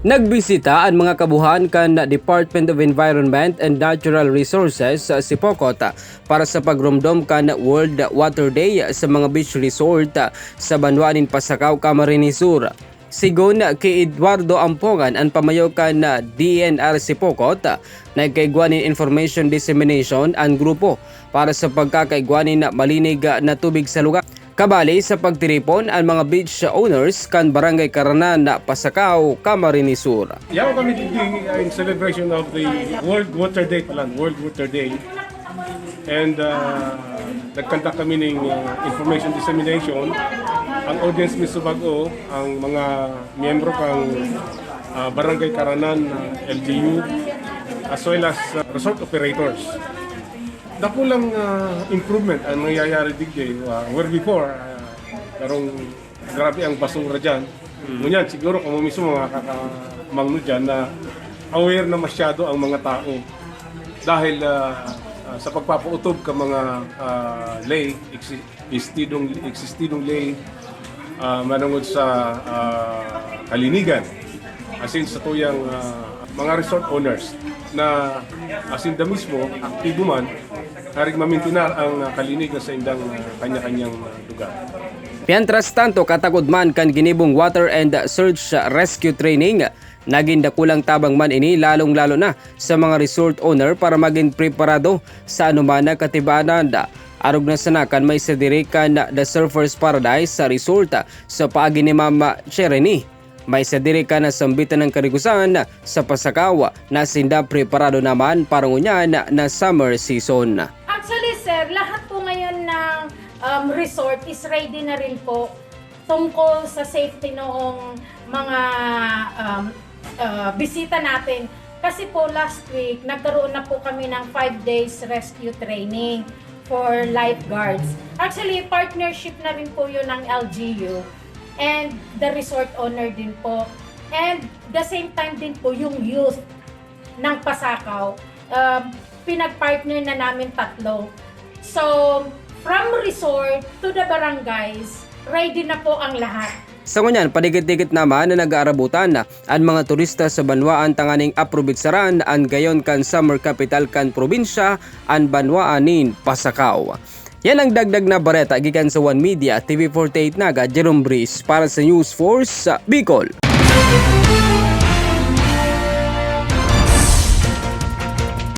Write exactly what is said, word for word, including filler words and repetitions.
Nagbisita an mga kabuhan kan Department of Environment and Natural Resources sa Sipocot para sa pagromdom kan World Water Day sa mga beach resort sa banwa nin Pasacao, Camarines Sur. Sigon ki Eduardo Ampongan, an pamayo kan D E N R Sipocot, nagkaigwa nin information dissemination an grupo para sa pagkakaigwa nin malinig na tubig sa lugar. Kabali sa pagtiripon an mga beach owners kan Barangay Caranan, Pasacao, Camarines Sur. Yaon kami digdi in celebration of the World Water Day pala, World Water Day. And uh, nagkanta kami ng uh, information dissemination. Ang audience mi subago, ang mga miyembro kang uh, Barangay Caranan uh, L G U, as well as uh, resort operators. Dakulang uh, improvement ang nangyayari digdi. Uh, where before, uh, karong grabe ang basura dyan. Ngunyan, siguro kamo mismo makakakamangno dyan na aware na masyado ang mga tao dahil uh, uh, sa pagpapautob ka mga uh, lay, existidong, existidong lay uh, manungod sa uh, kalinigan. Asin sa tuyang uh, mga resort owners na asin da mismo, aktibo man, haring mamintinar ang uh, kalinigan sa indang uh, kanya-kanyang uh, lugar. Mientras tanto, katagod man kan ginibong water and search rescue training, nagin dakulang tabang man ini, lalong-lalo na sa mga resort owner para magin preparado sa anoman na katibanan. Arog na sana kan may sadiri kan The Surfers Paradise sa resort sa paagi ni Ma'am Chereny. May sadiri kan nasambitan ng karigusan sa Pasacao na sinda preparado naman para ngunyan na summer season. Actually, sir, lahat po ngayon ng um, resort is ready na rin po tungkol sa safety noong mga um, uh, bisita natin. Kasi po last week, nagkaroon na po kami ng five days rescue training for lifeguards. Actually, partnership na rin po yun ng L G U and the resort owner din po. And the same time din po yung youth ng Pasacao, uh, pinag-partner na namin tatlo. So, from resort to the barangays, ready na po ang lahat. Sa ngunyan, padikit-dikit naman na nag-aarabutan an mga turista sa banwaan tanganing aprobitsaran an gayon kan summer capital kan probinsya, an banwaan nin Pasacao. Yan ang dagdag na bareta gikan sa One Media, T V forty-eight Naga, Jerome Breeze para sa News Force Bicol.